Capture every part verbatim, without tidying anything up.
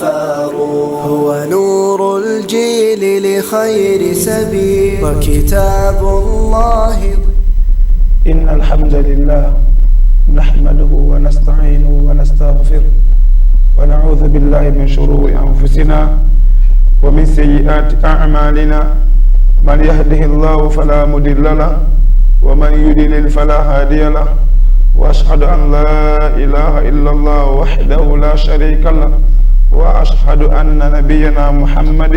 فاروق. هو نور الجيل لخير سبيل، وكتاب الله. إن الحمد لله نحمده ونستعينه ونستغفره، ونعوذ بالله من شرور أنفسنا ومن سيئات أعمالنا. من يهده الله فلا مضل له، ومن يضلل فلا هادي له. وأشهد أن لا إله إلا الله وحده لا شريك له، وأشهد أن نبينا محمد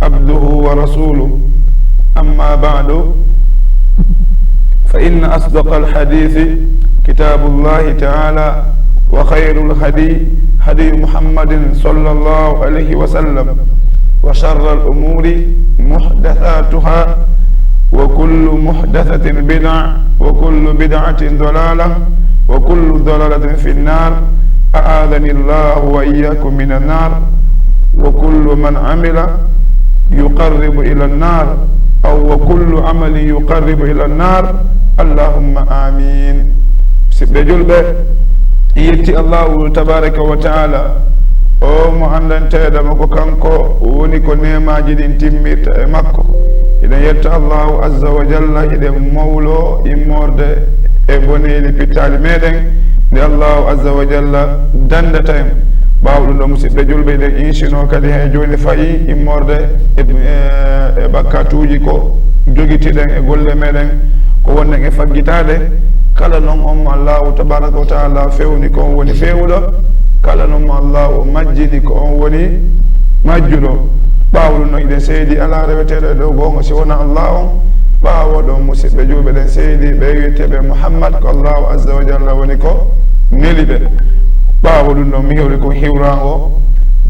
عبده ورسوله. أما بعد، فإن أصدق الحديث كتاب الله تعالى، وخير الهدي هدي محمد صلى الله عليه وسلم، وشر الأمور محدثاتها، وكل محدثة بدعة، وكل بدعة ضلالة، وكل ضلالة في النار. أعاذني الله وإياكم من النار. وكل من عمل يقرب إلى النار، أو وكل عمل يقرب إلى النار. اللهم آمين. Siɓɓe julɓe, yetti Allahu tabaraka wa taala, o mo anndanteeɗo mo ko kanko woni ko neemaaji ɗin timmirta e makko. Hiɗen yetta Allahu azza wa jalla, hiɗen mawlo immorde e boneeli pittaali meɗen, nde Allahu azza wa jalla dandata en. Ɓaawo ɗum ɗo, musidɓe julɓe, hiɗen insino kadi he jooni fayi immorde e, e, e bakkatuuji ko jogitiɗen e golle meɗen, ko wonɗen e faggitaade. Kala non on mo Allahu tabaraka wa taala fewni, ko on woni feewuɗo. Kala non mo Allahu majjini, ko on woni majjuɗo. Ɓaawo ɗum non, hiɗen seedi alaa reweteeɗo e dow goonga si wonaa Allah on. Ɓaawo ɗon, musidɓe julɓe, ɗen seedi ɓe wiyeteeɓe Muhammad, ko Allahu azza wa jalla woni ko neli ɓe. Ɓaawo ɗum ɗon, mi hewri kon hiwraango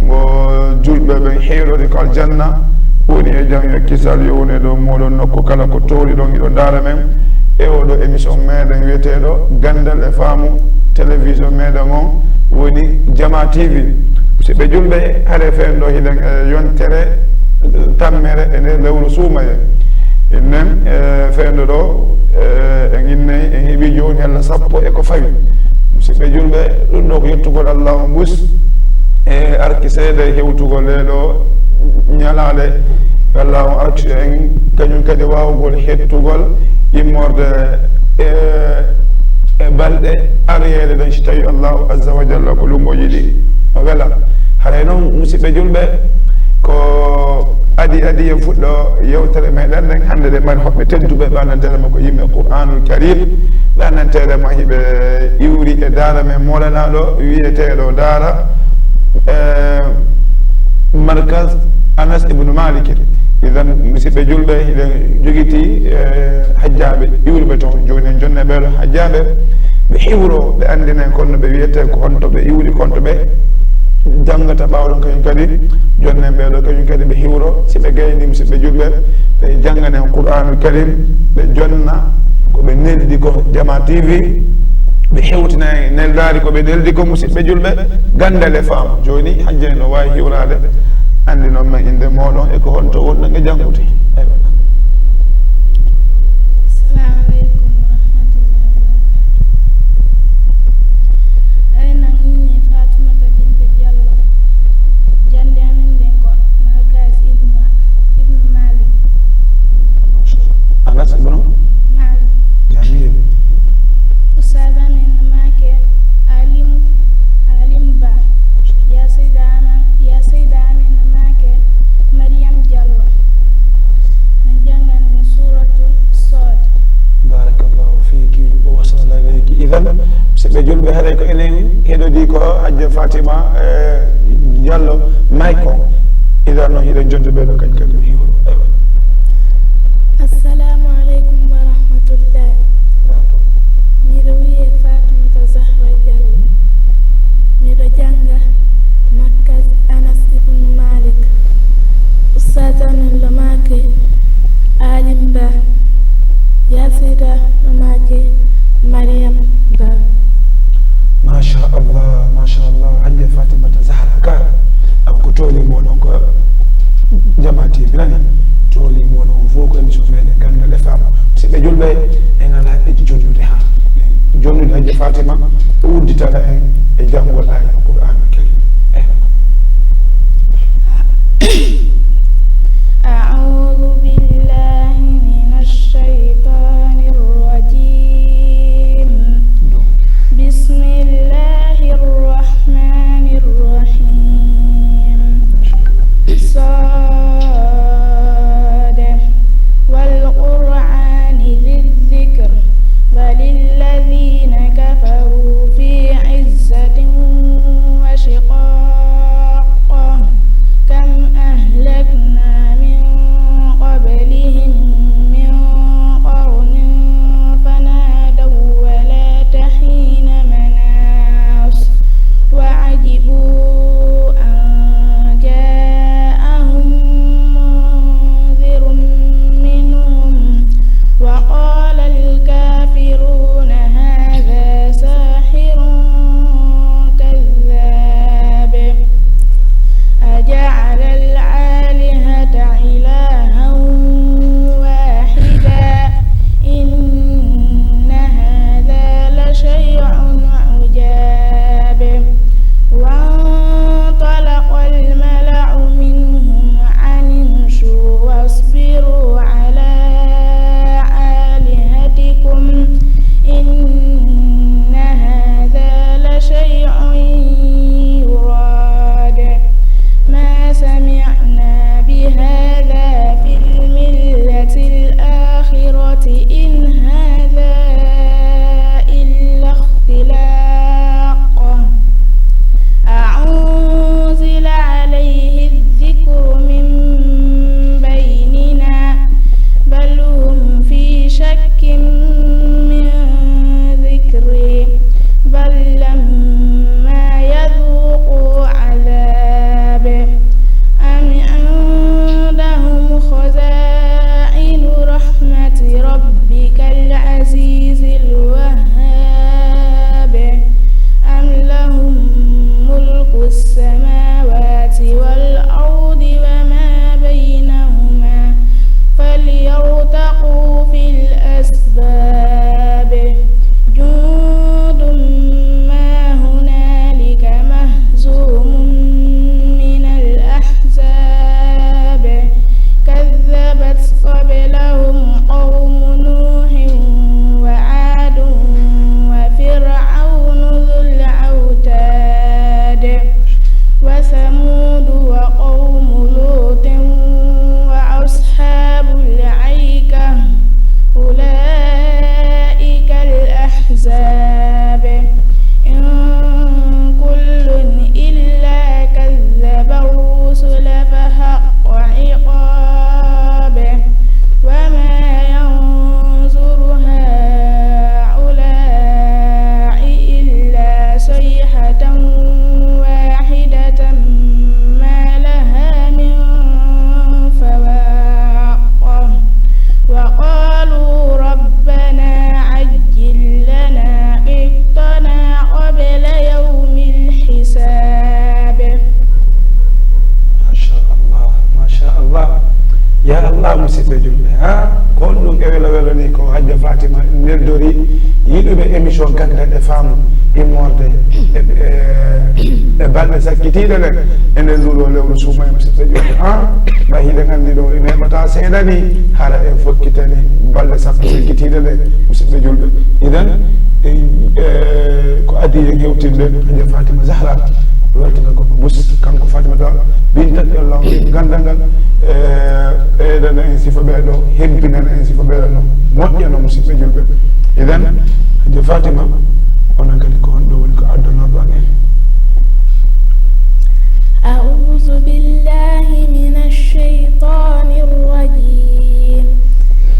ngo julɓe ɓen heyrori ko aljanna, woni e jam e kisal yo won e dow mooɗon, nokku kala ko toowɗiɗon hiɗo ndaara men e oɗo émission meɗen wiyeteeɗo Ganndal e Faamu, télévision meɗen on woni Jama T V. Musidɓe julɓe, hare feen ɗo hiɗen e yontere tammere e nder lewru suumayee. Innen, e, feen ɗo, e, en innay, en heɓi jooni hella sappo e ko fawi. Musidɓe julɓe, ɗum ɗo ko yettugol Allah on bus, e arki seeɗa e hewtugol ɗee ɗo ñalaaɗe. Allah on arki en kañum kadi waawugol hettugol immorde e, e balɗe aroyeeɗe ɗen, si tawi Allahu azza wa jalla ko lunngo yiɗi, o wela. Haray noon, musidɓe julɓe, ko adi adi en fuɗɗo yewtere meɗen nden. Hannde ɗen mari hoɓɓe tedduɓe, ɓe anndanteeɗo ma ko yimɓe Qur'aanul Kariim, ɓe anndanteeɗo ma hiɓe iwri e daara men moolanaaɗo wiyeteeɗo daara, e, Markaz Anas ibnu Malik. Idan, musidɓe julɓe, hiɗen jogiti, e, hajjaaɓe iwruɓe toon. Jooni en jonnay ɓeeɗo hajjaaɓe, ɓe hiwro, ɓe anndinen kon no ɓe wiyetee, ko honto ɓe iwri, ko honto ɓe janngata. Ɓaawo ɗon kañum kadi, jonnen ɓeeɗo kañum kadi ɓe hiwro, si ɓe gayni, musidɓe julɓe, ɓe jannganen Qur'aanul Kariim, ɓe jonna ko ɓe neldi ko Jama T V, ɓe hewtina e neldaari ko ɓe neldi ko, musidɓe julɓe, Ganndal e Faamu. Jooni, hajja en no waawi hiwraade, anndinon men innde mooɗon e ko honto wonɗon e janngude. Aywa. Assalamu aleykum wa rahmatullahi wa barakatuh. Ay, nan min ne Fatumata Binta Diallo. Jannde amin nden ko Markaz Ibnu, Ibnu Malik. Anas ibnu Malik. Jamil. Ustaz amin no maake Alim, Alim Ba. Ya Seyda Ama-, ya Seyda amin no maake Mariam Diallo. Min janngan min Suratu Sad. Barakallahu fiki wa ahsana ilayki. Idan, musidɓe julɓe, haray ko enen heɗodi ko Hajja Fatima, eh, Diallo Maiko. Idan noon, hiɗen jonnde ɓeeɗo kañ kadi mi hiwro. Aywa. Assalamu aleykum wa rahmatullah. Miɗo wiyee Fatumata Zahra Diallo. Miɗo jannga Makkas Anas ibn Malik. Ustaz amin no maake Alim Ba. Ya Seyda no maake Mariam Ba. Machallah, machallah. Hajja Fatimata Zahra ka, an ko tooli mo ɗon ko Jama T V nani. Tooli mo ɗon fof ko émission meɗen Ganndal e Faamu. Musidɓe julɓe, en alaa e jonnude haa. Jonnude Hajja Fatima, udditana en e janngol aaya Qur'aanul Kariim. Eywa. Musidɓe julɓe, ha, ko on ɗum e welo welo ni ko Hajja Fatima neldori yiɗuɓe émission Gandal e Faamu immorde e, e, e balɗe sakkitiiɗe ɗen e nder nduɗo lewru suuma e musidɓe julɓe. Ha, ba hiɗen anndi ɗo en heɓata seeɗa ni, hara en fokkitani balɗe sappo sakkitiiɗe ɗen, musidɓe julɓe. Idan, e, e, ko adii en hewtinde Hajja Fatima Zahra, weltana ko Bus, kanko Fatimata Binta, Allah on gandal ngal, e, ɓeydana en sifa ɓeeɗo, hebbinana en sifa ɓeeɗo no moƴƴa no musidɓe julɓe. Idan, Hajja Fatima, onon kadi ko honɗo woni ko addonorɗon en? أعوذ بالله من الشيطان الرجيم.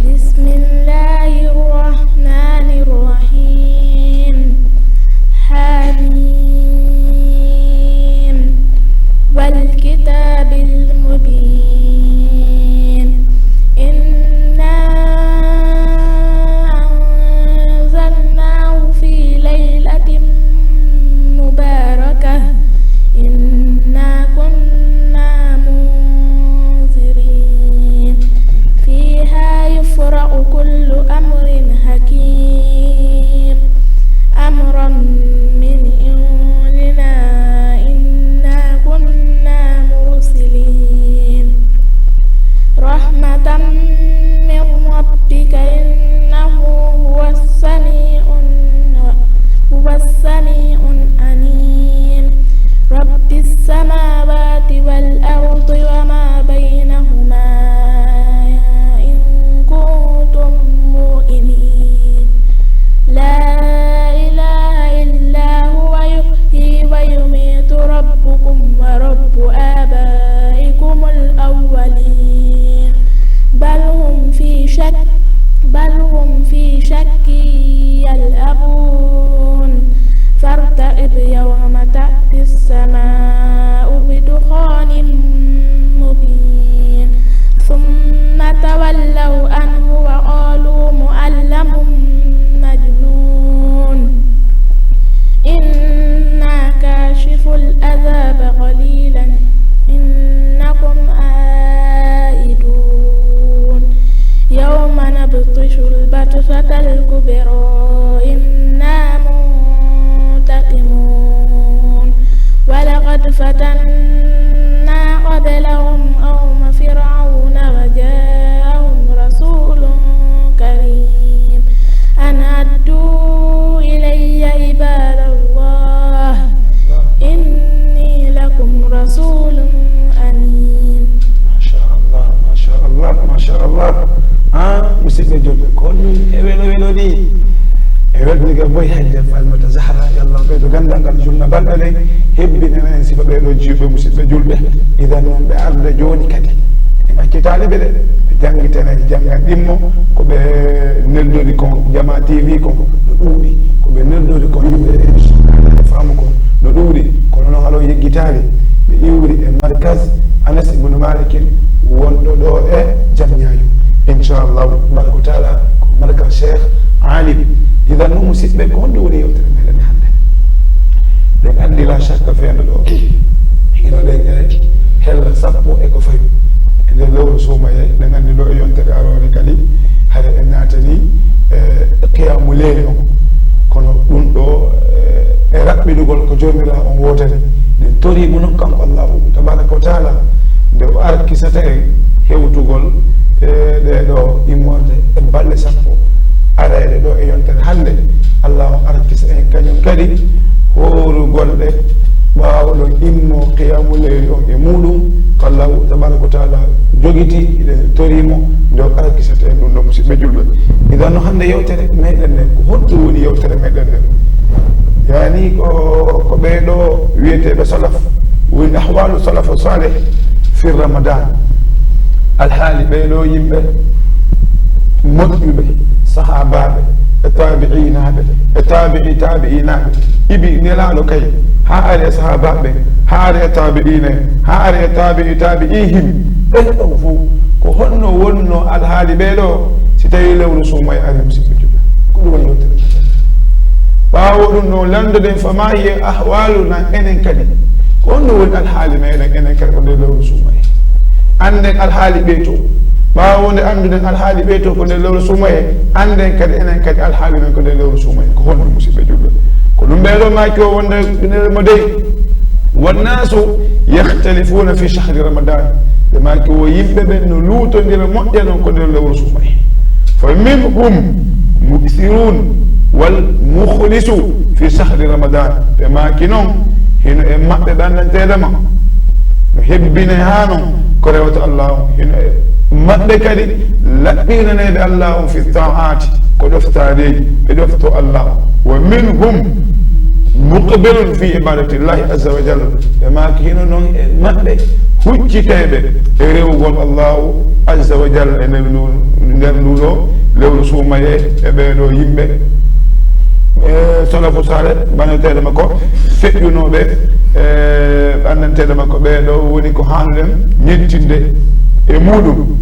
بسم الله الرحمن الرحيم. حميم. والكتاب المبين. إنا أنزلناه في ليلة مباركة. إنا كنا منذرين. فيها يفرق كل أمر حكيم. أمرا من عندنا إنا كنا مرسلين. رحمة من ربك إنه هو السميع، هو السميع العليم. رب السماوات والأرض وما بينهما إن كنتم موقنين. لا إله إلا هو يحيي ويميت ربكم ورب آبائكم الأولين. بل هم في شك، بل هم في شك يلعبون. فارتقب يوم تأتي السماء بدخان مبين. ثم تولوا عنه وقالوا معلم مجنون. إنا كاشفو العذاب قليلا إنكم عائدون. يوم نبطش البطشة الكبرى إنا منتقمون. ولقد فتنا قبلهم قوم فرعون وجاءهم رسول كريم. أن أدوا إلي عباد الله إني لكم رسول أمين. Masha Allah, masha Allah, masha Allah. Ah, musidɓe julɓe, ko on e welo welo ni. E weltnike boy Hajja Fatimata Zahra, yo Allah ɓeydo gandal ngal, junna balɗe ɗen, hebbinana en sifa ɓeeɗo jiwɓe, musidɓe julɓe. Idan non ɓe arde jooni kadi. En accitaali ɓe de, ɓe janngitanay janngan ɗimmo, ko ɓe neldori kon, Jama T V kon, no ɗuuɗi, ko ɓe neldori kon, yimɓe e faamu kon, no ɗuuɗi. Kono non haɗo yeggitaali, ɓe iwri e markaz Anas ibn Malikin, wonɗo ɗo e Jamñaajo. Inchallahu tabaraka wa taala, ko markaz Cheikh Alim. Idan non, musidɓe, ko honɗum woni yewtere meɗen hannde? Ɗen anndi la shakka feendo ɗo, hino ɗen e hella sappo e ko fawi. E nder lewru suumaye, ɗen anndi ɗo e yontere aroore kadi, hade en naatani, e, qiyaamu leyli on. Kono ɗum ɗo, e, e raɓɓiɗugol ko Joomiraaɗo on wootani. Ɗen torii mo non kanko Allahu tabaraka wa taala, nde o arkisata en hewtugol, e, ɗee ɗo immorde e balɗe sappo arayɗe ɗo e yontere hannde. Allahu arkisa en kañum kadi hoorugol ɗe ɓaawo ɗon immo qiyaamu leyli on e muuɗum, ko Allahu tabaraka wa taala jogiti, eɗen torii mo nde o arkisata en ɗum ɗo, musidɓe julɓe. Idan no hannde yewtere meɗen nden, ko honɗum woni yewtere meɗen nden? Yani ko, ko ɓee ɗo wiyeteeɓe salaf, woni ahwalu salafu salih fi Ramadan. Alhaali ɓee ɗo yimɓe moƴƴuɓe, sahaabaaɓe, e taabi'iinaaɓe, e taabi'i taabi'iinaaɓe, ibi Nelaaɗo kay, haa ari e sahaabaaɓe ɓen, haa ari e taabi'iina en, haa ari e taabi'i taabi'iihim. Ɓen ɗon fow, ko honno wonno alhaali ɓee ɗo, si tawii lewru suumaye ari, musidɓe julɓe? Ko ɗum woni yewtere. Ɓaawo ɗum ɗon, lanndoɗen, fama hiya ahwaluna, enen kadi. Ko honno woni alhaali meɗen enen kadi ko nder lewru suumaye? Annden alhaali ɓee to. Ɓaawo nde annduɗen alhaali ɓee to ko nder lewru suumaye, annden kadi enen kadi alhaali men ko nder lewru suumaye. Ko honno, musidɓe julɓe? Ko ɗum ɓee ɗo maaki o wonde nder mo dey. Wannasu yakhtalifuna fi shahri Ramadan. Ɓe maaki wo yimɓe ɓen no luutondira moƴƴa non ko nder lewru suumaye. Fa minhum muksirun wal mukhlisu fi shahri Ramadan. Ɓe maaki non, hino e maɓɓe ɓe anndanteeɗo ma no hebbine haa non ko rewata Allahu. Hino e maɓɓe kadi laɓɓinaneeɓe Allahu fi ta'ati, ko ɗoftaadeeji, ɓe ɗofto Allahu. Wa minhum muqbilun fi ibadatillahi azza wa jalla. Ɓe maaki hino non e maɓɓe hucciteeɓe e rewugol Allahu azza wa jalla e nder ndu, nder ndu ɗo lewru suumaye e ɓee ɗo yimɓe, e, salafu saalih, banateeɗo makko, feƴƴunooɓe, e, anndanteeɗo makko, ɓee ɗo woni ko haanuɗen ñettinde e muɗum.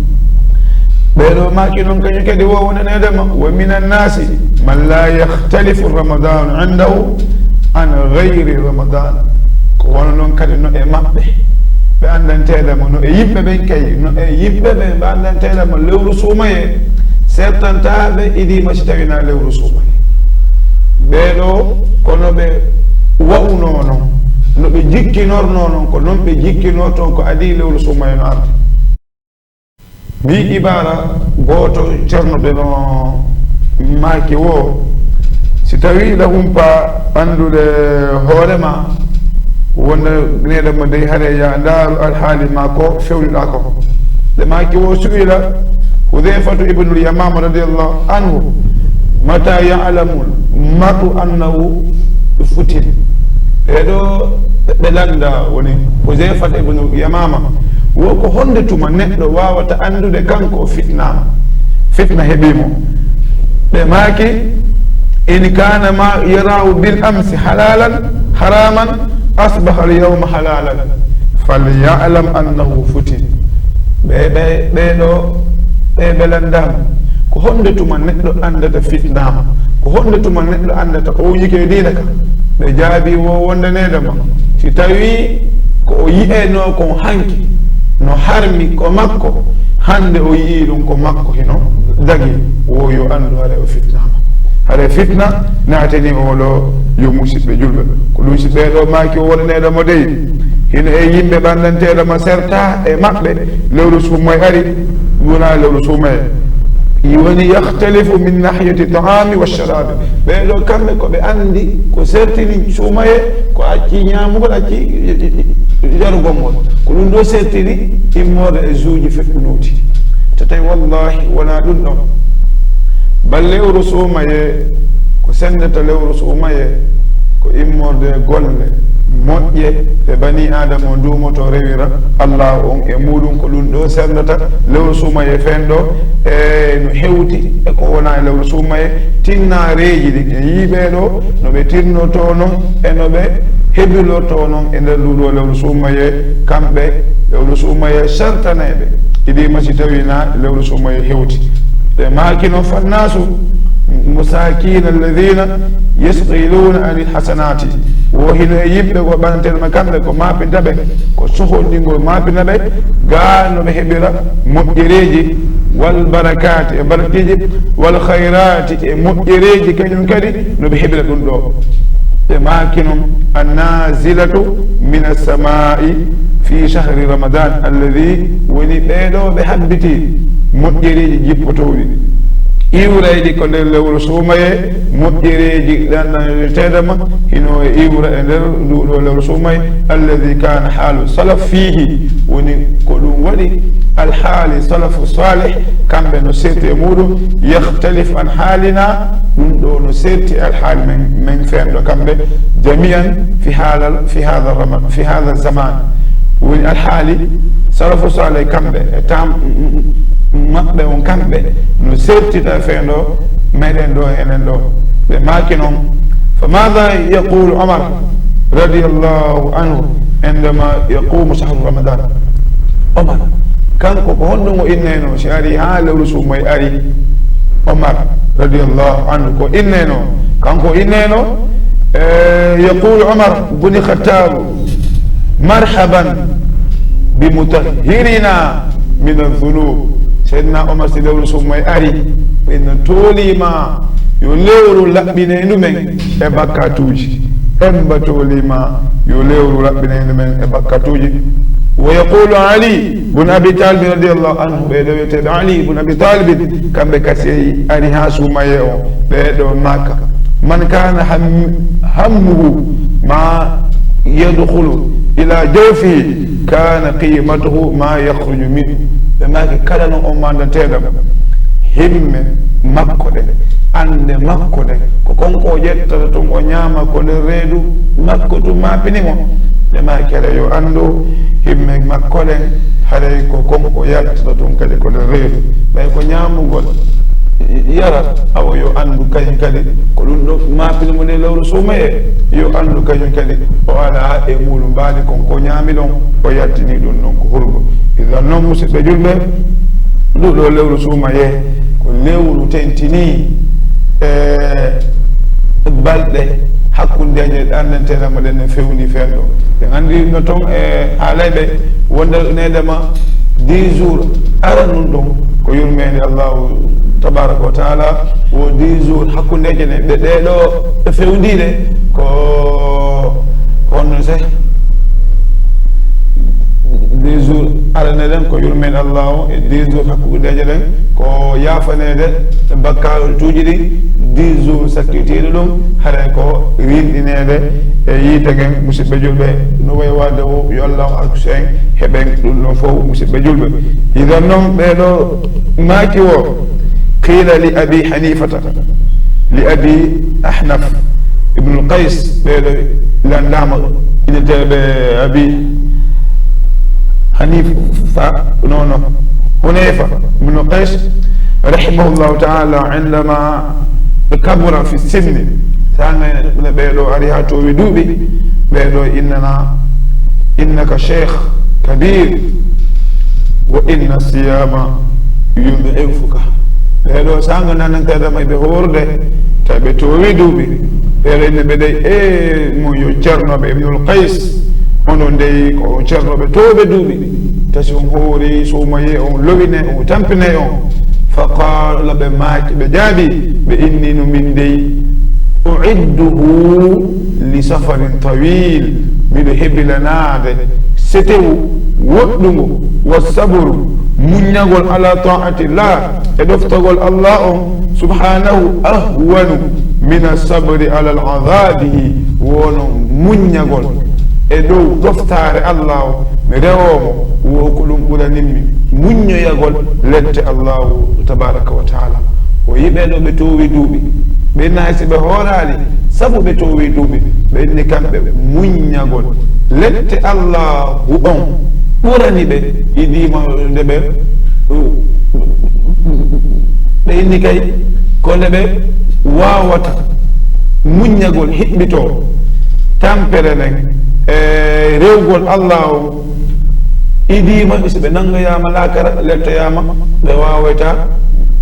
Ɓee ɗo maaki non kañum kadi wo wondaneede ma, wa minan nasi man la yakhtalifu Ramadanu indahu an ghayri Ramadan. Ko wano non kadi no e maɓɓe ɓe anndanteeɗo ma, no e yimɓe ɓen kay, no e yimɓe ɓen ɓe anndanteeɗo ma lewru suumaye sertantaaɓe idiima si tawii na lewru suumaye. Ɓee ɗo ko no ɓe wa'unoo non, no ɓe jikkinornoo non, ko non ɓe jikkinorton ko adii lewru suumaye no arde. Mbii ibaara gooto ceerno ɓe no maaki wo, si tawii ɗa humpa anndude hoore ma, wonde neɗɗo mo dey hare ya ndaaru alhaali ma ko fewniɗaa ko. Ɓe maaki wo su'ila Hudhayfatu ibnul Yamama radiyallahu anhu, mata ya'lamu mar'u annahu futin. Ɓee ɗo ɓe lannda woni Hudhayfatu ibnul Yamama, wo ko honde tuma neɗɗo waawata anndude kanko o fitnaama, fitna heɓii mo? Ɓe maaki, in kana ma yarahu bil amsi halalan haraman asbaha al yawma halalan falya'lam annahu futin. Ɓe, ɓe, ɓee ɗo, ɓe, ɓe lanndaama. Ko honde tuma neɗɗo anndata fitnaama? Ko honde tuma neɗɗo anndata o wujike e diina ka? Ɓe jaabii wo wondaneede ma, si tawii ko o yi'enoo kon hanki no harmi ko makko, hande o yi'ii ɗum ko makko hino dagi, wo yo anndu hare o fitnaama. Hare fitna naatani o ɗo, yo musidɓe julɓe. Ko ɗum si ɓee ɗo maaki o wondaneede mo dey. Hino e yimɓe ɓe anndanteeɗo ma serta e maɓɓe, lewru suumaye ari, wona lewru suumaye. Woni yakhtalifu min nahiyati ta'ami wa sharabi. Ɓee ɗo kamɓe ko ɓe anndi ko sertini suumaye, ko acci ñaamugol, acci yarugol ngol. Ko ɗum ɗo sertini immorde e zuuji feƴƴunooti. Te tawi wallahi wona ɗum ɗon. Bal lewru suumaye, ko senndata lewru suumaye, ko immorde golle moƴƴe ɗe bani Aadama o duumoto rewira Allahu on e muɗum. Ko ɗum ɗo senndata lewru suumaye feen ɗo e no hewti e ko wona e lewru suumaye, tinnaareeji ɗin e yimɓe ɗo no ɓe tinnoto non e no ɓe hebilorto non e nder ndu ɗo lewru suumaye, kamɓe lewru suumaye sartaneeɓe. Idi ma si tawi na lewru suumaye hewti. Ɓe maaki non, fannasu musakina alladhina yasghiluna anil hasanati. Wo hino e yimɓe ko ɓanten ma kamɓe ko mapinta ɓe, ko sohondingol mapinta ɓe, ga no ɓe heɓira moƴƴereeji, wal barakati e barkiiji, wal khayrati e moƴƴereeji kañum kadi no ɓe heɓira ɗum ɗo. Ɓe maaki non, annazilatu min assamai fi shahri Ramadan alladhi, woni ɓee ɗo ɓe habbiti moƴƴereeji jippotooɗi, iwrayɗi ko nder lewru suumaye, moƴƴereeji ɗanɗaneteeɗo ma hino e iwra e nder ndu ɗo lewru suumaye, alladhi kana halu salaf fihi, woni ko ɗum waɗi alhaali salafu salih, kamɓe no serti e muɗum, yakhtalif an halina, ɗum ɗo no serti e alhaali men, men feen ɗo kamɓe, jami'an fi hada, fi hada rama-, fi hada zaman. Woni alhaali salafu salih kamɓe e tam maɓɓe on kamɓe no sertita feen ɗo meɗen ɗo e enen ɗo. Ɓe maaki non, fa mada yaqulu Omar radiyallahu anhu indama yaqumu shahru Ramadan? Omar, kanko ko honɗum o innayno si ari haa lewru suumoy ari? Omar radiyallahu anhu ko innayno, kanko o innayno, eh, yaqulu Omar buni Khattab, marhaban bi mutahhirina min adh-dhunub. Seydina Omar, si lewru suumayee ari, ɓe no tooliima yo lewru laɓɓinay ɗumen e bakkatuuji. Emba tooliima yo lewru laɓɓinay ɗumen e bakkatuuji. Wa yaqulu Ali bun Abi Talib radiyallahu anhu, ɓee ɗoo wi'eteeɓe Ali bun Abi Talib, kamɓe kasi ari haa suumayee on, ɓee ɗoo maaka, man kana ham-, hammuhu ma yadkhulu ila jawfihi kana qimatuhu ma yakhruju minhu. Ɓe maaki, kala non on maandanteeɗo himme makko ɗen, annde makko ɗen, ko kon ko o ƴettata tun o ñaama ko nder reedu makko tun maapini mo. Ɓe maaki, haray yo anndu himme makko ɗen, haray ko kon ko yaltata tun kadi ko nder reedu. Ɓay ko ñaamugol, yara, awa yo anndu kañum kadi ko ɗum ɗo maapini mo nde lewru suumayee, yo anndu kañum kadi o alaa e muɗum mbaadi kon ko ñaami ɗon, o yaltini ɗum ɗon ko hurgo. Idan non, musidɓe julɓe, ndu ɗo lewru suumayee ko lewru tentinii e balɗe hakkundeeje ɗe anndanteeɗe mo ɗen no fewndi fewndo. Ɓe anndi no ton e haalayɓe wonde needema dix jours aranun ɗon ko yurmeende Allahu tabaraka wa taala, wo dix jours hakkundeeje ɗen, ɗe, ɗe ɗo ɗe fewndiiɗe ko honno se dix jours arane ɗen ko yurmeende Allahu, e dix jours hakkundeeje ɗen ko yaafaneede bakkatuuji ɗin, dix jours sakkitiiɗo ɗum haray ko rinɗineede e yiite ngen. Musidɓe julɓe, no wayi waade o, yo Allahu arsu en heɓen ɗum ɗon fof, musidɓe julɓe. Idan non, ɓee ɗo maaki wo, qila li Abi Hanifata, li Abi Ahnaf ibnul Qays, ɓee ɗo landaama, inneteeɓe Abi Hanifa, non, non, Hunayfa ibnu Qays, rahimahullahu taala, indama kabura fi sinni, saanga ɓe ɗo ari haa toowi duuɓi, ɓe ɗo innana, innaka sheikh kabir, wa inna siyama yud'ifuka. Ɓe ɗo saanga nananteeɗo may ɓe hoorde, tawi ɓe toowi duuɓi. Ɓe ɗo inna ɓe dey, e mo yo ceernooɓe Ibnul Qays, onon dey ko ceernooɓe toowɓe duuɓi. Tasi on hoori, suumayee, on lowine, on tampine on. Fa qaala, ɓe maaki, ɓe jaabi, ɓe inni no min dey, u'idduhu li safarin tawil, miɗo hebilanaade setewu woɗɗungu, wa sabru, muññagol ala taatillah, e ɗoftagol Allah on, subhanahu, ahwanu min asabri ala azabihi, wono muññagol e dow ɗoftaare Allah o, mi rewoo mo, wo ko ɗum ɓuranimmi muññoyagol lette Allahu tabaraka wa taala. O yiɓe ɗo ɓe toowi duuɓi, ɓe nayi si ɓe hooraali, sabu ɓe toowi duuɓi, ɓe inni kamɓe muññagol lette Allahu on ɓurani ɓe, idiima nde ɓe, ɓe inni kay ko nde ɓe waawata muññagol, hiɓɓitoo tampere nden e rewgol Allah o, idiima si ɓe nanngoyaama laakara, lettoyaama, ɓe waawayta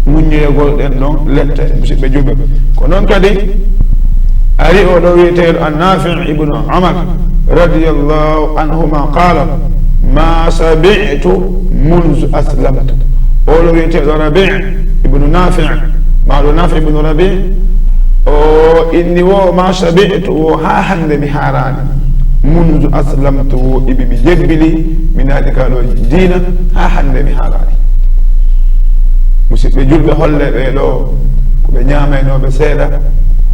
muññoyagol ɗen ɗon lette, musidɓe julɓe. Ko noon kadi ari o ɗo wiyeteeɗo An-Nafi' ibnu Umar radiyallahu anhuma qaala, ma shabi'tu munzu aslamtu. O ɗo wiyeteeɗo Rabi' ibnu Nafi', maa ɗo Nafi' ibnu Rabi', o inni wo, ma shabi'tu wo, haa hannde mi haaraani. Munzu aslamtu wo, iɓe mi jebbili, mi naati ka ɗo diina, haa hannde mi haaraani. Musidɓe julɓe, holle ɓee ɗo ko ɓe ñaamaynooɓe seeɗa,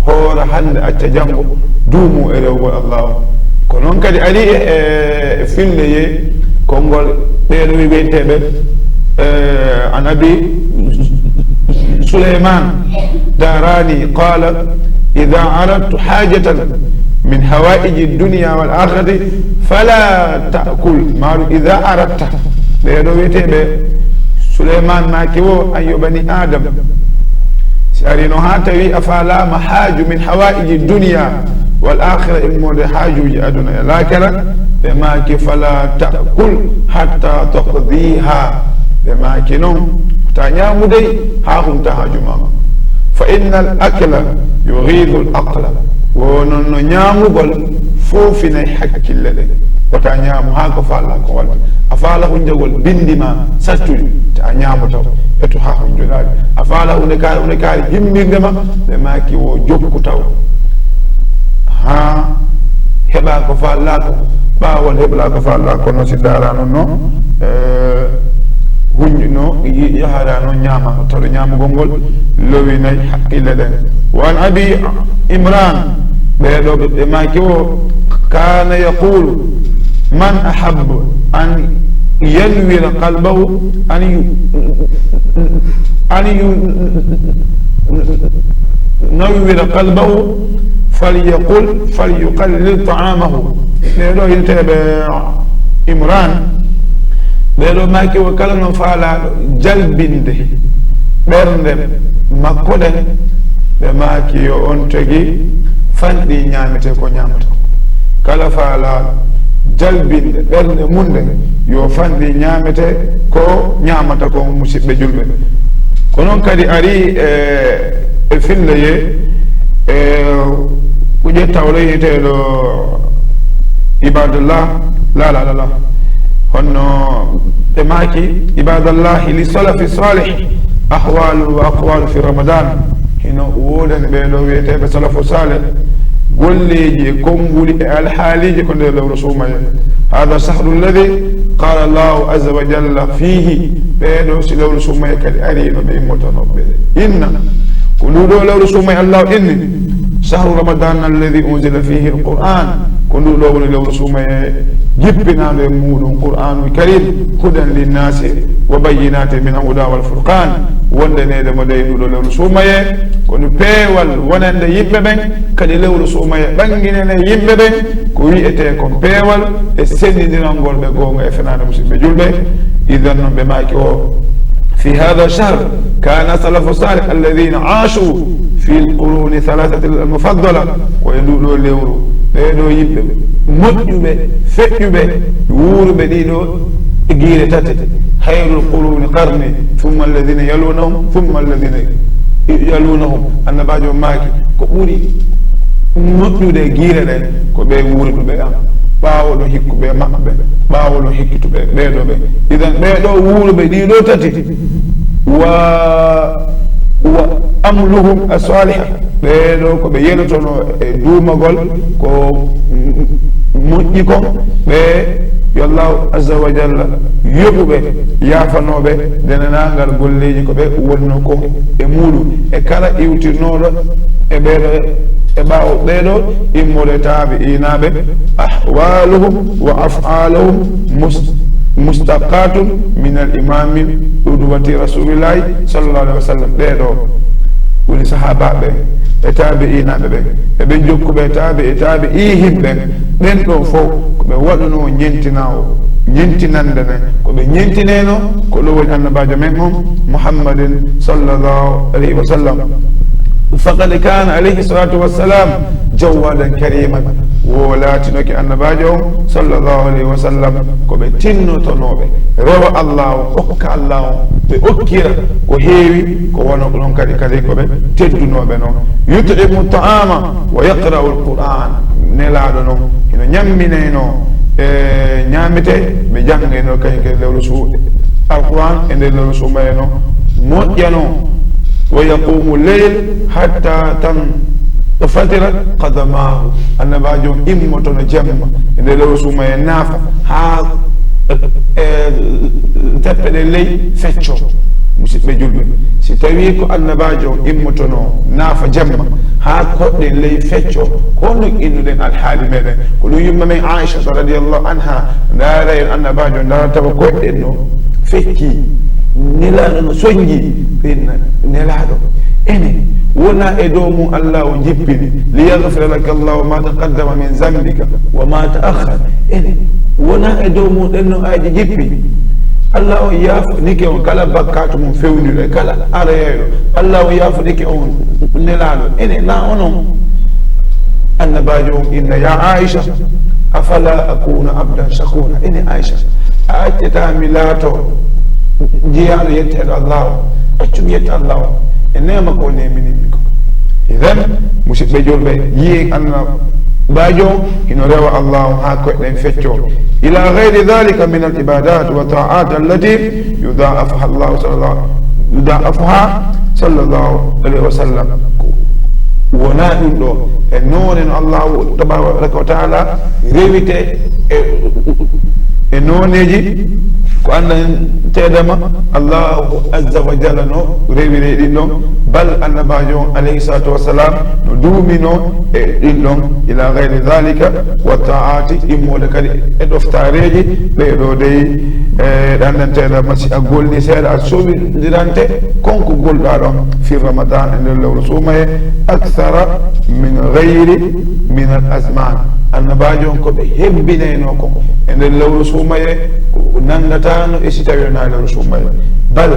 hoora hannde, acca janngo, duumu e rewgol Allah o. Ko noon kadi ari e, e, e filleyee konngol ɓee ɗo wiyeteeɓe, e, an Abi Suleyman Darani qaala, ida aradtu hajatan min hawaiji dunia wal akhirati fala taakul, maɗum ida aradta, ɓee ɗo wiyeteeɓe Suleyman maaki wo, ayyo bani Adam, si arino haa tawi a faalaama haaju min hawaiji dunia wal akhira, immorde haajuuji aduna e laakara, ɓe maaki, fala taakul hatta taqdiha. Ɓe maaki noon, ta ñaamu dey haa humta haaju ma. Fa inna al akla yughidu al aqla. Wo noon no ñaamugol foofinay hakkille ɗen. Wota ñaamu haa ko faala ko waɗde. A faala hunjagol binndi ma sattude. A ñaamo taw, ɓe to haa hunjoɗaali. A faala une kaari, une kaari himmirde ma, ɓe maaki wo jokku taw. Haa heɓa ko faala ko, ɓaawol heɓla ko faala ko, no si daara noon no, eh, hunju no, yi-, yahara noon ñaama, taw ñaamugol ngol lowi nay haqqille ɗen. Wa an Abi Imran, ɓee ɗoo ɓe, ɓe maaki o, kana yaqulu, man ahabba an yanwira qalbahu, an yu-, an yu-, nawwira qalbahu, falyaqul, falyuqallil ta'amahu. Ɓee ɗoo yinteeɓe Imran, ɓee ɗoo maaki o, kala no faalaaɗo jalbinde ɓernde makko ɗen, ɓe maaki yo on tigi fanɗi ñaamete ko ñaamata. Kala faalaaɗo jalbinde ɓernde mum nden, yo fanɗi ñaamete ko ñaamata ko, musiɓɓe julɓe. Ko noon kadi ari e, e filleye, e ko ƴetta o yeeteɗo Ibadallah, la, la, la, la. Honno ɓe maaki, Ibadallahi, li salafi salih ahwalu wa aqwalu fi Ramadan. Hino woodani ɓee ɗoo wiyeteeɓe salafu salih golleeji e konnguli e alhaaliiji ko nder lewru suumaye. Hada shahru alladhi qala Allahu azza wa jalla fihi. Ɓee ɗoo si lewru suumaye kadi ari no ɓe immotono ɓe inna. Ko ndu ɗoo lewru suumaye Allah inni, shahru Ramadan alladhi unzila fihi al-Qur'an. Ko ndu ɗoo woni lewru suumaye jippinaandu e muuɗum Qur'anul Karim, hudan linnasi wa bayyinatin min al-huda wal furqan. Wonde neede mo dey ndu ɗoo lewru suumaye, ko ndu peewal wonande yimɓe ɓen, kadi lewru suumaye ɓanginane yimɓe ɓen, ko wi'etee kon peewal e senndindirangol ɓe goonga e fenaande, musiɓɓe julɓe. Idan non ɓe maaki o, fi hada shahr kana salafu salih alladhina ashu fi al-quruni thalathati al-mufaddala, ko e ndu ɗoo lewru ɓee ɗoo yimɓe moƴƴuɓe, feƴƴuɓe, wuuruɓe ɗii ɗoo e giire tati, khayrul quruni qarni, thumma alladhina yalunahum, thumma alladhina yalunahum. Annabaajo maaki, ko ɓuri moƴƴude e giire ɗen, ko ɓee wuuruɓe am, ɓaawo ɗon hikkuɓe maɓɓe, ɓaawo ɗon hikkituɓe ɓee ɗoo ɓe. Idan ɓee ɗoo wuuruɓe ɗii ɗoo tati, wa, wa amaluhum as-salih, ɓee ɗoo ko ɓe yelotono e duumagol ko moƴƴi kon, ɓe yo Allahu azza wa jalla yoɓu ɓe, yaafanoo ɓe denanaagal golleeji ko ɓe wonno kon e muuɗum. E kala iwtirnooɗo e ɓee ɗoo, e ɓaawo ɓee ɗoo, immorde taabi'iinaaɓe, ahwaluhum wa af'aluhum mus-, mustaqatun min al-imami qudwati rasulillahi sallallahu alaihi wa sallam. Ɓee ɗoo woni sahaabaaɓe ɓen e taabi'iinaaɓe ɓen e ɓen jokkuɓe taabi'i taabi'ihim ɓen. Ɓen ɗoo fof ko ɓe waɗunoo ñentinaawo, ñentinande ne ko ɓe ñentineenoo, ko ɗum woni annabaajo men on, Muhammadin sallallahu alayhi wa sallam. Faqad kana alayhi salatu wassalam jawwadan kariman. Wo laatinoke annabaajo on, sallallahu alayhi wa sallam, ko ɓe tinnotonooɓe, rewa Allah on, okka Allah on, ɓe okkira ko heewi, ko wano ko ɗon kadi, kadi ko ɓe teddunooɓe non. Yut'imu ta'ama wa yaqra'u al-Qur'an. Nelaaɗo non, hino ñamminayno e ñaamete, ɓe janngaynoo kañum kadi lewru su-, Alquran e nder lewru suumayee non, moƴƴano. Wa yaqumu leyl hatta tanfatira qadamahu. Annabaajo on immotono jemma e nder lewru suumayee, naafa haa, e, teppe ɗe ley fecco. Musidɓe julɓe, si tawii ko annabaajo on immotono naafa jemma haa koɗɗe ley fecco, ko honno innuɗen alhaali meɗen? Ko ɗum yumma men Aisha radiyallahu anha, ndaara en annabaajo, ndaara tawa koɗɗen no fecci, nelaaɗo no sonji, ɓe inna, nelaaɗo, ene wona e dow mum Allah o jippini, li yaghfira laka Allahu ma taqaddama min zambika wa ma ta'akhkhar, ene wona e dow mum ɗen no ayji jippi, Allah on yaafonike on kala bakkaatu mum fewndiɗo e kala arayayɗo, Allah on yaafonike on nelaaɗo, ene na onon? Annabaajo on inna, ya Aisha, afala akuna abdan shakura? Ene Aisha, a accata mi laato jeyaaɗo yetteeɗo Allah on? Accu mi yetta Allah on e neema ko neemini mi ko. Idan, musidɓe julɓe, yiyen anna Baajo hino rewa Allahu haa koyɗen fecco. Ila gayri dhalika min al ibadat wa ta'at allati yudha'afuha Allahu sallallahu, yudha'afuha sallallahu alayhi wa sallam. Ko wona ɗum ɗo, e noone no Allahu tabaraka wa ta'ala rewite e, e nooneeji ko anndanteeɗama Allahu azza wa jalla no rewire ɗin ɗon, bal annabaajo on alayhi salatu wassalam no duumino e ɗin ɗon, ila gayri dhalika wa ta'ati, immoode kadi e ɗoftareeji. Ɓee ɗo dey, e, ɗandanteeɗa ma si a golli seeɗa, a sowidirante kon ko golɗa ɗon fi Ramadan, e nder lewru suumaye, akthara min gayri min al azman. Annabaajo on ko ɓe hebbinayno kon e nder lewru suumaye, ko nandatano e si tawi wona lewru suumaye. Bal,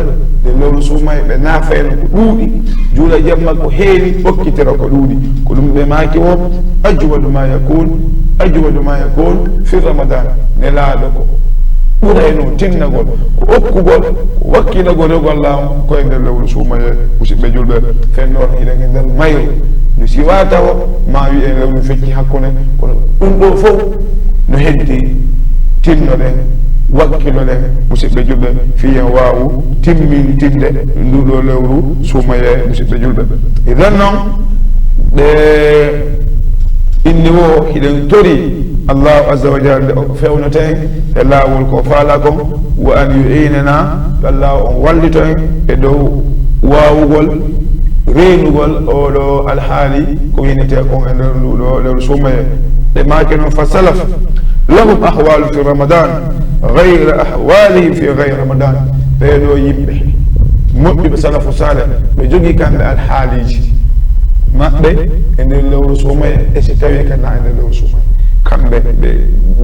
nde lewru suumaye ɓe naafayno ko ɗuuɗi, juula jamma ko heewi, okkitira ko ɗuuɗi. Ko ɗum ɓe maaki wo, ajwadu ma yakun, ajwadu ma yakun fi Ramadan. Nelaaɗo ko ɓurayno tinnagol, ko okkugol, ko wakkinagol rewgol laamu ko e nder lewru suumaye, musidɓe julɓe. Fen ɗon hiɗen e nder mayru, ndu siwa tawa ma wi'en lewru fecci hakkunde, kono ɗum ɗo fof no heddi, tinnoɗen, wakkiloɗen, musidɓe julɓe, fii en waawu timmintinde ndu ɗo lewru suumaye, musidɓe julɓe. Idan non, ɓe inni wo, hiɗen tori Allahu azza wa jalla nde o fewnata en e laawol ko faala kon, wa an yu'inana, yo Allahu on wallito en e dow waawugol reenugol oɗo alhaali ko winetee kon e nder ndu ɗo lewru suumaye. Ɓe maaki non, fa salaf lahum ahwalu fi Ramadan gayra ahwalihim fi gayri Ramadan. Ɓee ɗo yimɓe moƴƴuɓe, salafu saleh, ɓe jogii kamɓe alhaaliiji maɓɓe e nder lewru suumaye, e si tawii ka na e nder lewru suumaye. Kamɓe ɓe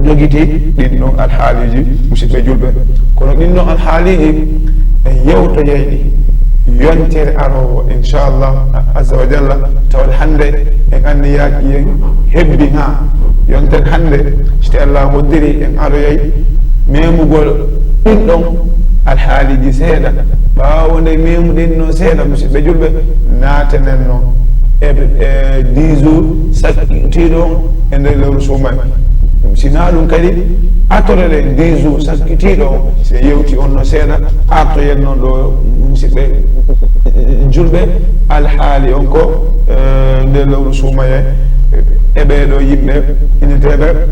jogiti ɗin ɗon alhaaliiji, musidɓe julɓe. Kono ɗin ɗon alhaaliiji en yewtoyay ɗi yontere aroowo, inchallah azza wa jalla. Tawde hannde en anniyaaki, en hebbi haa yontere hannde, si tawi Allah hoddiri, en aroyay memugol ɗin ɗon alhaaliiji seeɗa. Ɓaawo nde memuɗen non seeɗa, musidɓe julɓe, naatanen non e, e dix jours sakkitiiɗo on e nder lewru suumaye. Si na ɗum kadi, atoreɗen dix jours sakkitiiɗo on, si en yewti on no seeɗa, artoyen non ɗo, musidɓe julɓe, alhaali on ko, eh, nder lewru suumaye, e ɓee ɗo yimɓe inneteeɓe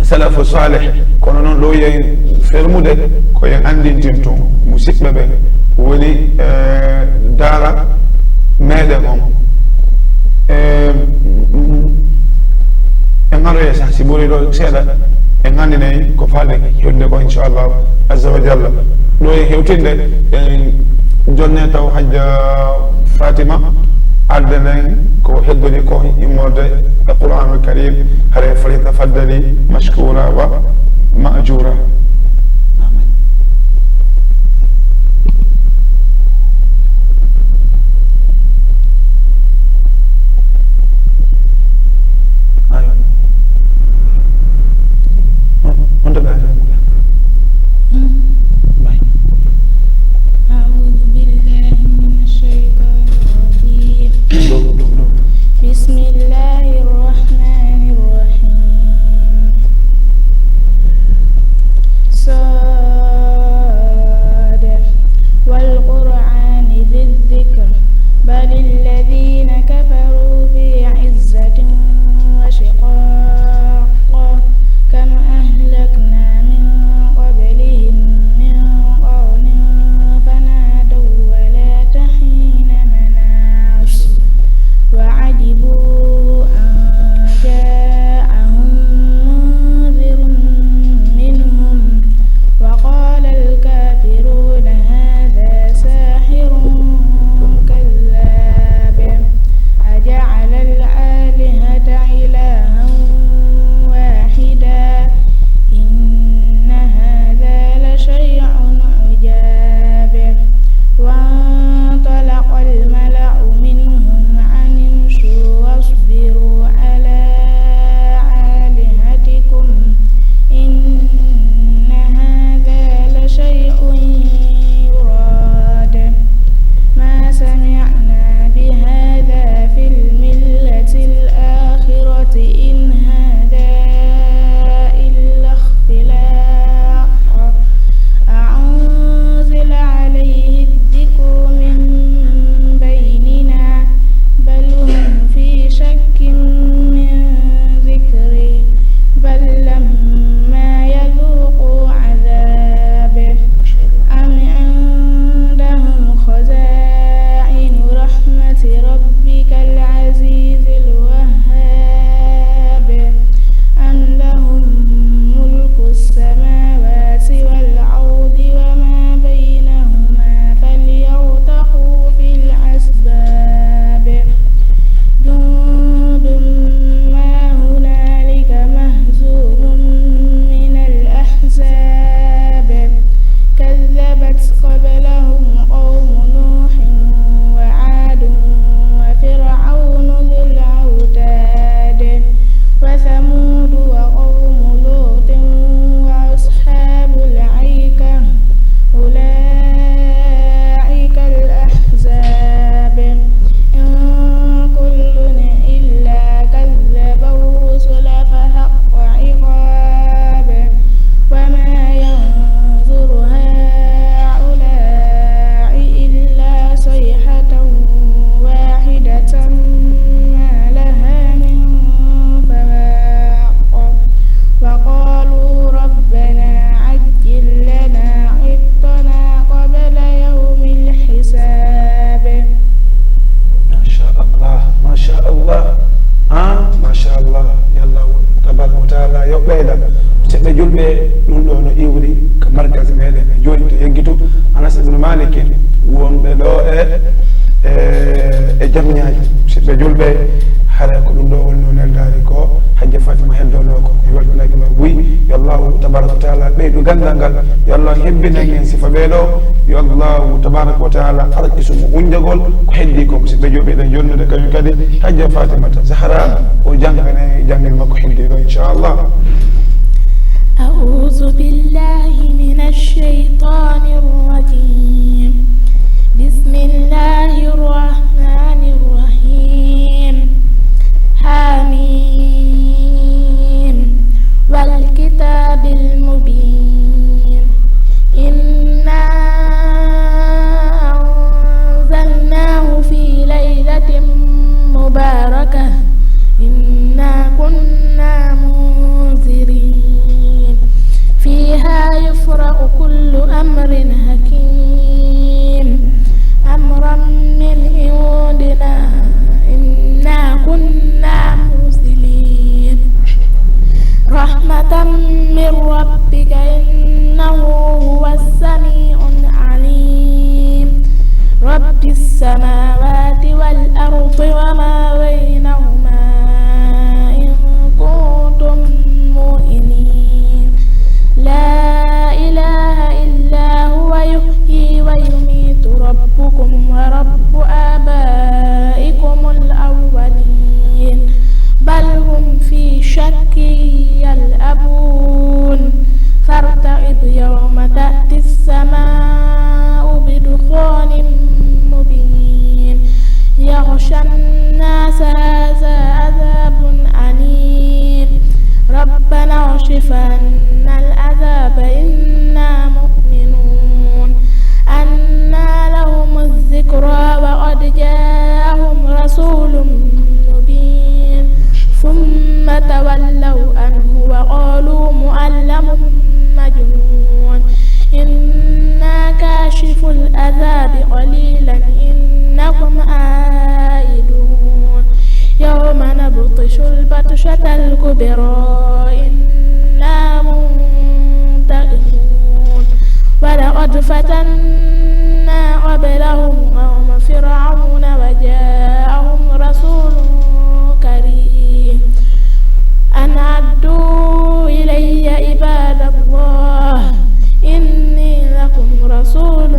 salafu saleh. Kono non ɗo yen fermude, ko yen anndintin tun musidɓe ɓen, woni, eh, daara meɗen on. Eh, en aroye sah, si ɓuri ɗo seeɗa, en anndinay ko faade hewtinde ko, inchallah azza wa jalla. Ɗo en hewtinde, en jonne taw Hajja Fatima, addanen ko heddori ko immorde e Qur'anul Karim, hare falyatafaddali mashkura wa ma'jura. Ayo. On to ɓe ayo. Bay. أعوذ بالله من الشيطان الرجيم. Ɗo, ɗo, ɗo. بسم الله الرحمن الرحيم. E, e jamñaaji, musidɓe julɓe, hara ko ɗum ɗo wonno neldaari ko Hajja Fatima heddonoo ko. Mi weltanaaki ma buy, yo Allahu tabaraka wa taala ɓeydu ganndal ngal, yo Allahu hebbinan en sifa ɓee ɗo, yo Allahu tabaraka wa taala arɗisu mo hunjagol ko heddii ko. Musidɓe julɓe, eɗen jonnude kañum kadi Hajja Fatimata Zahra, o janngane janngirma ko heddii ɗo, inchallah. أعوذ بالله من الشيطان الرجيم. بسم الله الرحمن الرحيم. حميم. والكتاب المبين. إنا أنزلناه في ليلة مباركة. إنا كنا منذرين. فيها يفرق كل أمر حكيم. أمرا من عندنا. إنا كنا مرسلين. رحمة من ربك إنه هو السميع العليم. رب السماوات والأرض وما بينهما إن كنتم موقنين. لا إله إلا هو يحيي ويميت ربكم ورب آبائكم الأولين. بل هم في شك يلعبون. فارتقب يوم تأتي السماء بدخان مبين. يغشى الناس هذا عذاب أليم. ربنا اكشف عنا العذاب إنا مؤمنون. أنى لهم الذكرى وقد جاءهم رسول مبين. ثم تولوا عنه وقالوا معلم مجنون. إنا كاشفو العذاب قليلا إنكم عائدون. يوم نبطش البطشة الكبرى إنا منتقمون. ولقد فتنا قبلهم قوم فرعون وجاءهم رسول كريم. أن أدوا إلي عباد الله إني لكم رسول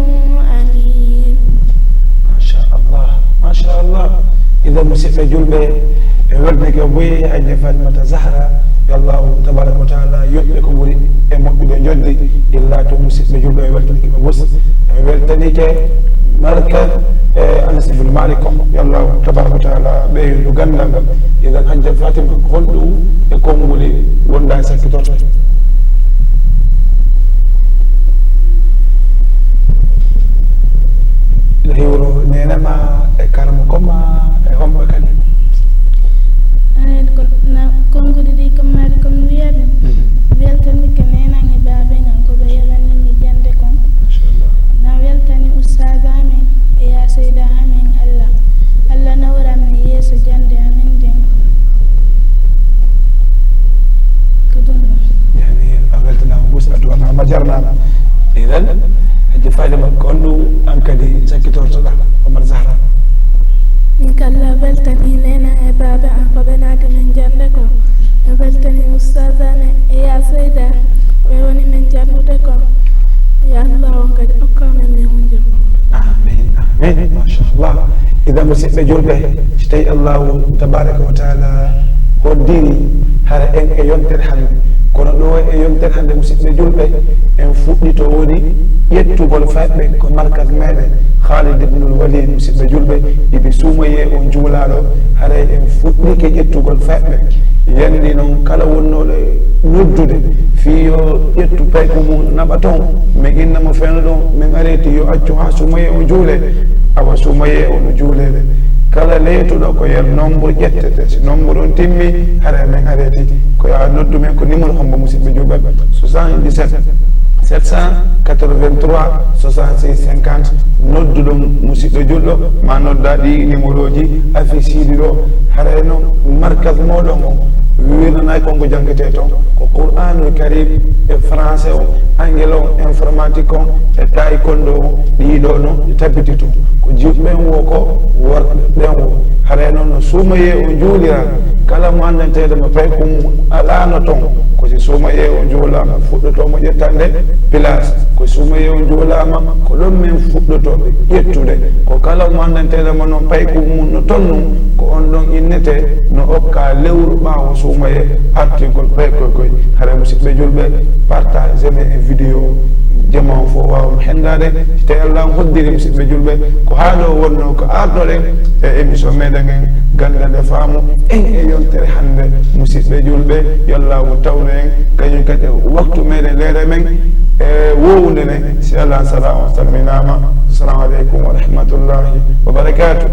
أمين. Machallah, machallah. Idan, musidɓe julɓe, e weltanike buy Hajja Fatimata Zahra, yo Allahu tabaraka wa taala yoɓɓe ko ɓuri e moƴƴude joddi. Illa to, musidɓe julɓe, e weltanike ɓe bus, e weltanike markaz, e Anas ibn Malik on, yo Allahu tabaraka wa taala ɓeydu ganndal ngal. Idan, Hajja Fatima, ko honɗum e konnguli wonda e sakkitorto? Ina hiwro nene ma e karamo ko ma e homɓe kadi? Ayen ko na konnguli ɗi ko mari ko mi wiyata. Weltanike nenan e baaben an ko ɓe yoɓanimmi jannde kon. Machallah. Na weltani ustaas amen e yaa seyda amen. Allah, Allah nawran mi yeeso jannde amen nden. Ko ɗum ɗon. Yani, a weltanaama bus, a duwanaama, jarnaama. Idan, Hajja Fatima, ko honɗum an kadi sakkitortoɗaa, Omar Zahra? Min kala weltani nena e baaba an ko ɓe naati min jannde ko. Mi weltani ustaas amen e yaa seyda, ɓe woni min janngude ko. Ya Allah, on kadi okka men mi hunde. Amin, amin, machallah. Idan, musidɓe julɓe, so tawi Allahu tabaraka wa taala hoddiri hara en e yontere hannde, kono ɗo e yontere hannde, musidɓe julɓe, en fuɗɗito woni ƴettugol fayɓe ko markaz meɗen Khalid ibnul Walid. Musidɓe julɓe, iɓe suumoye on juulaaɗo, haray en fuɗɗike ƴettugol fayɓe. Yandi noon kala wonnooɗo noddude fii yo ƴettu payko mum naɓa toon, min inna mo feno ɗon, min areti yo accu haa suumoye o juule. Awa suumoye o no juuleede. Kala leytuɗo ko yer nombre ƴettete. Si nombre on timmi, hara min areti. Ko yo a noddu min ko numéro hombo, musidɓe julɓe? Soixante-dix-sept, sept cent quatre-vingt-trois, soixante-six cinquante. Noddu ɗon, musidɗo julɗo, ma nodda ɗi numéroji affiche ɗi ɗo. Haray noon, markaz mooɗon on, wiirnanaay kon ko janngitee toon, ko Qur'aanul Kariim e français o, anglais o, informatique on, e taekwondo o, ɗii ɗoo no ɗi tabbiti toon. Ko jiwɓe ɓen wo, ko worɓe ɓen wo. Haray noon, no suumayee on juulira, kala mo anndanteede mo paykum mum alaano toon, ko si suumayee on juulaama, fuɗɗotoo mo ƴettande place. Ko suumayee on juulaama, ko ɗon men fuɗɗotoo ɓe ƴettude. Ko kala mo anndanteede mo noon paykum mum no tolnoo, ko on ɗon innetee, no okkaa lewru ɓaawo suumayee artirgol paykoy koy. Haray, musidɓe juulɓe, partagez men e vidéo o, jama on fof waawa mo henndaade. Si tawii Allah on hoddiri, musidɓe juulɓe, ko haa ɗoo wonnoo ko ardoɗen e émission meɗen en, Ganndal e Faamu, en e yontere hannde. Musidɓe juulɓe, yo Allaahu tawnu en, kañum kadi e waktu meɗen, leere men e woowunde nden. Si Allah on salaa, on salminaama. Assalamu aleykum wa rahmatullahi wa barakaatuh.